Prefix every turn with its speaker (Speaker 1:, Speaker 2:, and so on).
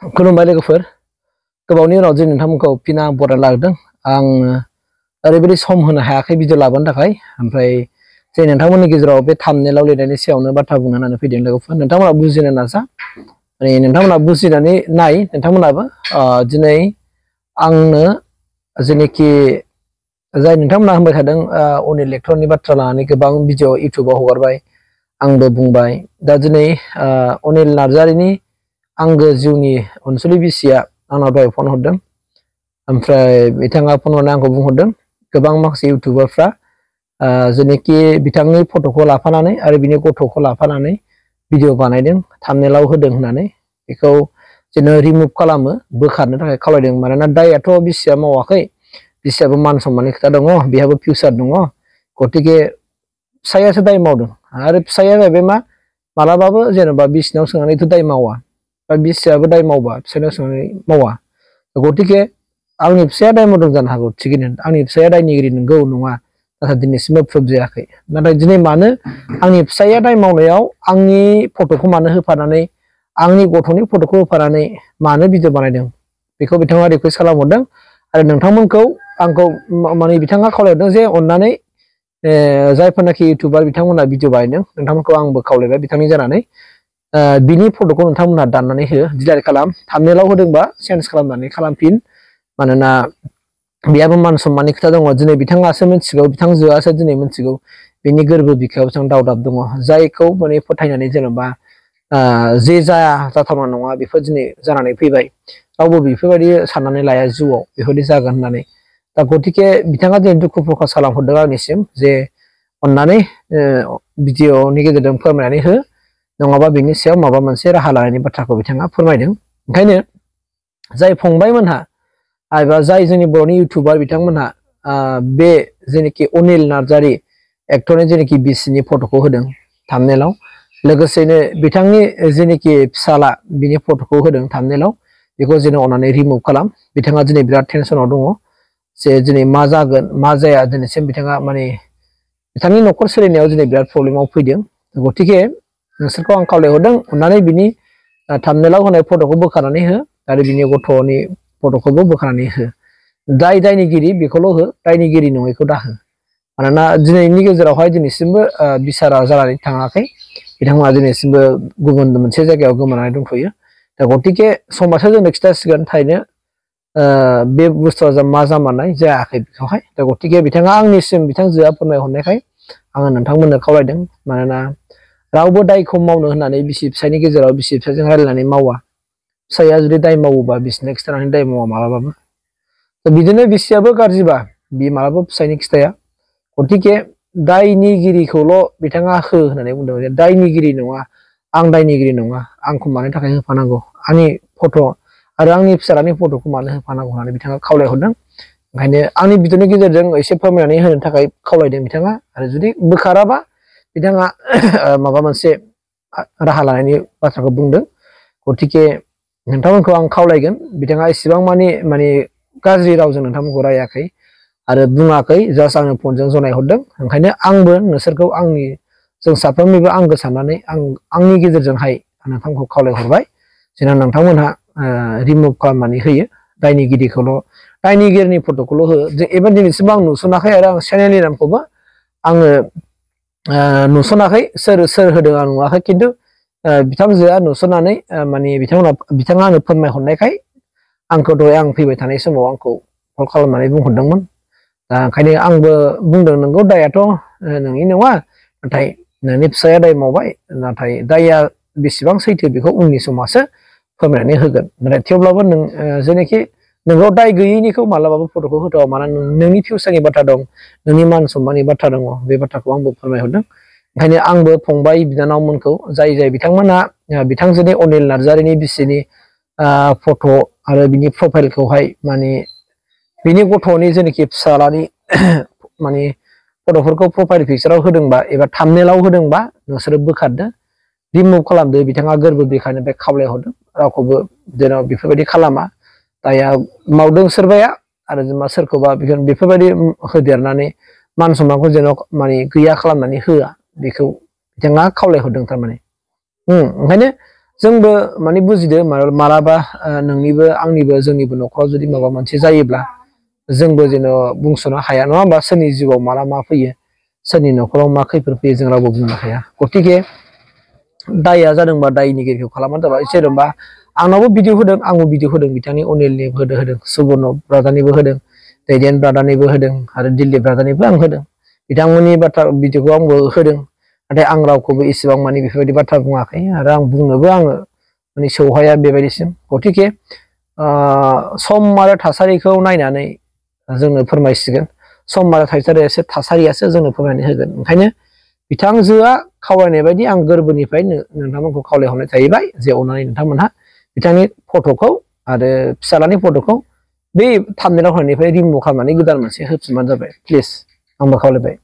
Speaker 1: खुलुमबाय लोगोफोर गोबावनि उनाव जे नोंथांमोनखौ फिन आं बरायना लाबोदों आं ओरैबायदि सम होनो हायाखै भिडिअ लाबोनो थाखाय ओमफ्राय जे नोंथांमोननि गेजेराव बे थाम्बनेलाव लिरनायनि सायावनो बाथ्रा बुंनो होननानै फैदों लोगोफोर नोंथांमोना बुजिनो नाजा माने नोंथांमोना बुजिनानै नाय नोंथांमोनाबो दिनै आंनो जेनेखि जाय नोंथांमोना होनबाय थादों अनिल एक्टरनि बाथ्रा लानानै गोबां भिडिअ इउटुबाव हगारबाय आंबो बुंबाय दा दिनै अनिल नार्जारिनि आंगो जिउनि अनसुलि बिसिया आंनाव दहाय फन हरदों ओमफ्राय बिथाङा फन हरनानै आंखौ बुंहरदों गोबां माखासे इउटुबारफ्रा जेनेखि बिथांनि फट'खौ लाफानानै आरो बिनि गथ'खौ लाफानानै भिडिअ बानायदों थाम्बनेलाव होदों होननानै बेखौ जेन' रिमुभ खालामो बोखारनो थाखाय खावलायदों मानोना दायआथ' बिसिया मावाखै बिसियाबो मान सनमाननि खोथा दङ बेहाबो फिउचार दङ गतिके फिसायासो दाय मावदों आरो फिसाया जाहैबाय मा मालाबाबो जेनेबा बिसिनाव सोंनानैथ' दाय मावा बिसियाबो दाय मावबा फिसायनाव सोंनानै मावा गतिके आंनि फिसाया दाय मावदों जानो हागौ थिगैनो आंनि फिसाया दायनिगिरि नंगौ नङा नाथाय दिनैसिमबो प्रुभ जायाखै नाथाय दिनै मानो आंनि फिसाया दाय मावनायाव आंनि फट'खौ मानो होफानानै आंनि गथ'नि फट'खौ होफानानै मानो भिडिअ बानायदों बेखौ बिथाङा रिकुवेस्ट खालामहरदों आरो नोंथांमोनखौ आंखौ माने बिथाङा खावलायदों जे अननानै जायफोरनाखि इउटुबार बिथांमोना भिडिअ बानायदों नोंथांमोनखौ आंबो खावलायबाय बिथांनि जानानै बिनि फट'खौ नोंथांमोना दाननानै हो डिलिट खालाम थाम्बनेलाव होदोंबा चेन्ज खालामनानै खालामफिन मानोना बेयाबो मान सनमाननि खोथा दङ दिनै बिथाङासो मिथिगौ बिथांजोआसो दिनै मिथिगौ बेनि गोरबो बिखायाव बेसेबां दावदाब दङ जायखौ माने फोथायनानै जेनेबा जे जाथावना नङा बेफोर दिनै जानानै फैबाय रावबो बेफोरबायदि साननानै लाया जिउआव बेफोरबायदि जागोन होननानै दा गतिके बिथाङा दिनै दुखु प्रकास खालामहरदों आंनिसिम जे अननानै भिडिअनि गेजेरजों फोरमायनानै हो नङाबा बिनि सायाव माबा मोनसे राहा लानायनि बाथ्राखौ बिथाङा फोरमायदों ओंखायनो जाय फंबायमोनहा एबा जाय जोंनि बर'नि इउटुबार बिथांमोनहा बे जेनेखि अनिल नार्जारि एक्टरनि जेनेखि बिसिनि फट'खौ होदों थाम्बनेलाव लोगोसेनो बिथांनि जेनेखि फिसाला बिनि फट'खौ होदों थाम्बनेलाव बेखौ जेन' अननानै रिमुभ खालाम बिथाङा दिनै बिराद टेनसनाव दङ जे दिनै मा जागोन मा जाया दिनैसिम बिथाङा माने बिथांनि न'खर सोलिनायाव दिनै बिराद प्रब्लेमाव फैदों गतिके नोंसोरखौ आं खावलायहरदों अननानै बिनि थाम्बनेलाव होनाय फट'खौ बोखारनानै हो आरो बिनि गथ'नि फट'खौबो बोखारनानै हो दायनिगिरि बेखौल' हो दायनिगिरि नङैखौ दाहो मानोना दिनैनि गेजेरावहाय दिनैसिमबो बिसारा जानानै थाङाखै बिथांमोना दिनैसिमबो गुबुन मोनसे जायगायाव गोमानानै दंथ'यो दा गतिके समासो जोंनो खिथासिगोन थारैनो बे बुस्थुआ मा जामारनाय जायाखै बेखौहाय दा गतिके बिथाङा आंनिसिम बिथांजोआ फोरमायहरनायखाय आङो नोंथांमोननो खावलायदों मानोना रावबो दायखौ मावनो होननानै बिसि फिसायनि गेजेराव बिसि फिसायजों रायलायनानै मावा फिसाया जुदि दाय मावोबा बिसिनो खिथानानै दाय मावा मालाबाबो बिदिनो बिसियाबो गाज्रिबा बि मालाबाबो फिसायनि खिथाया गतिके दायनिगिरिखौल' बिथाङा हो होननानै बुंदों दायनिगिरि नङा आं दायनिगिरि नङा आंखौ मानि थाखाय होफानांगौ आंनि फट' आरो आंनि फिसालानि फट'खौ मानो होफानांगौ होननानै बिथाङा खावलायहरदों ओंखायनो आंनि भिडिअनि गेजेरजों एसे फोरमायनानै होनो थाखाय खावलायदों बिथाङा आरो जुदि बोखाराबा बिथाङा माबा मोनसे राहा लानायनि बाथ्राखौ बुंदों गतिके नोंथांमोनखौ आं खावलायगोन बिथाङा एसेबां माने गाज्रि रावजों नोंथांमोनखौ रायाखै आरो बुङाखै जास्ट आंनो फनजों जनायहरदों ओंखायनो आंबो नोंसोरखौ जों साफ्रोमनिबो आंगो साननानै आंनि गेजेरजोंहाय नोंथांखौ खावलायहरबाय जेन नोंथांमोनहा रिमुभ खालामनानै होयो दायनिगिरिनि फट'खौल' हो एबा दिनैसिम आं नुसनाखै आरो आं चेनेलनि नामखौबो आङो नुसनाखै सोर होदों आं नुवाखै खिन्थु बिथांजोआ नुसननानै माने बिथाङा आंनो फोरमायहरनायखाय आंखौ दहाय आं फैबाय थानाय समाव आंखौ कल खालामनानै बुंहरदोंमोन दा ओंखायनो आंबो बुंदों नोंगौ दायआथ' नोंनि नङा नाथाय नोंनि फिसाया दाय मावबाय नाथाय दायआ बेसेबां सैथो बेखौ उननि समासो फोरमायनानै होगोन नाथाय थेवब्लाबो जेनाखि नोंनाव दाय गैयैनिखौ मालाबाबो फट'खौ होथावा मानोना नोंनि फिउचारनि बाथ्रा दं नोंनि मान सनमाननि बाथ्रा दङ बे बाथ्राखौ आंबो फोरमायहरदों ओंखायनो आंबो फंबाय बिनानावमोनखौ जाय बिथांमोना बिथांजोनि अनिल नार्जारिनि बिसिनि फट' आरो बिनि प्रफाइलखौहाय माने बिनि गथ'नि जेनाखि फिसालानि माने फट'फोरखौ प्रफाइल पिक्साराव होदोंबा एबा थाम्बनेलाव होदोंबा नोंसोरो बोखारदो रिमुभ खालामदो बिथाङा गोरबो बिखानिफ्राय खावलायहरदों रावखौबो जेन' बेफोरबायदि खालामा दाया मावदों सोरबाया आरो जेनेबा सोरखौबा बेफोरबायदि होदेरनानै मान सनमानखौ जेन' माने गैया खालामनानै होआ बेखौ बिथाङा खावलायहरदों थारमाने ओंखायनो जोंबो माने बुजिदो मालाबा नोंनिबो आंनिबो जोंनिबो न'खराव जुदि माबा मोनसे जायोब्ला जोंबो जेन' बुंस'नो हाया नङा होमबा सोरनि जिउआव माला मा फैयो सोरनि न'खराव मा खैफोद फैयो जों रावबो बुंनो हाया गतिके दायआ जादोंबा दायनिगिरिखौ खालामबानो जाबाय जेनेबा आंनावबो भिडिअ होदों आंबो भिडिअ होदों बिथांनि अनिलनिबो होदों सुबर्न ब्रादारनिबो होदों दैदेन ब्रादारनिबो होदों आरो दिल्ली ब्रादारनिबो आं होदों बिथांमोननि बाथ्रा भिडिअखौ आंबो होदों नाथाय आं रावखौबो इसेबां माने बेफोरबायदि बाथ्रा बुङाखै आरो आं बुंनोबो आङो माने सौहाया बेबायदिसिम गतिके सम आरो थासारिखौ नायनानै जोंनो फोरमायसिगोन सम आरो थासारियासो जोंनो फोरमायनानै होगोन ओंखायनो बिथांजोआ खावलायनाय बायदि आं गोरबोनिफ्राय नोंथांमोनखौ खावलायहरनाय थाहैबाय जे अननानै नोंथांमोनहा बिथांनि फट'खौ आरो फिसालानि फट'खौ बे थाम्बनेइलाव होनायनिफ्राय रिमुभ खालामनानै गोदान मोनसे होफिनबानो जाबाय प्लिज आंबो खावलायबाय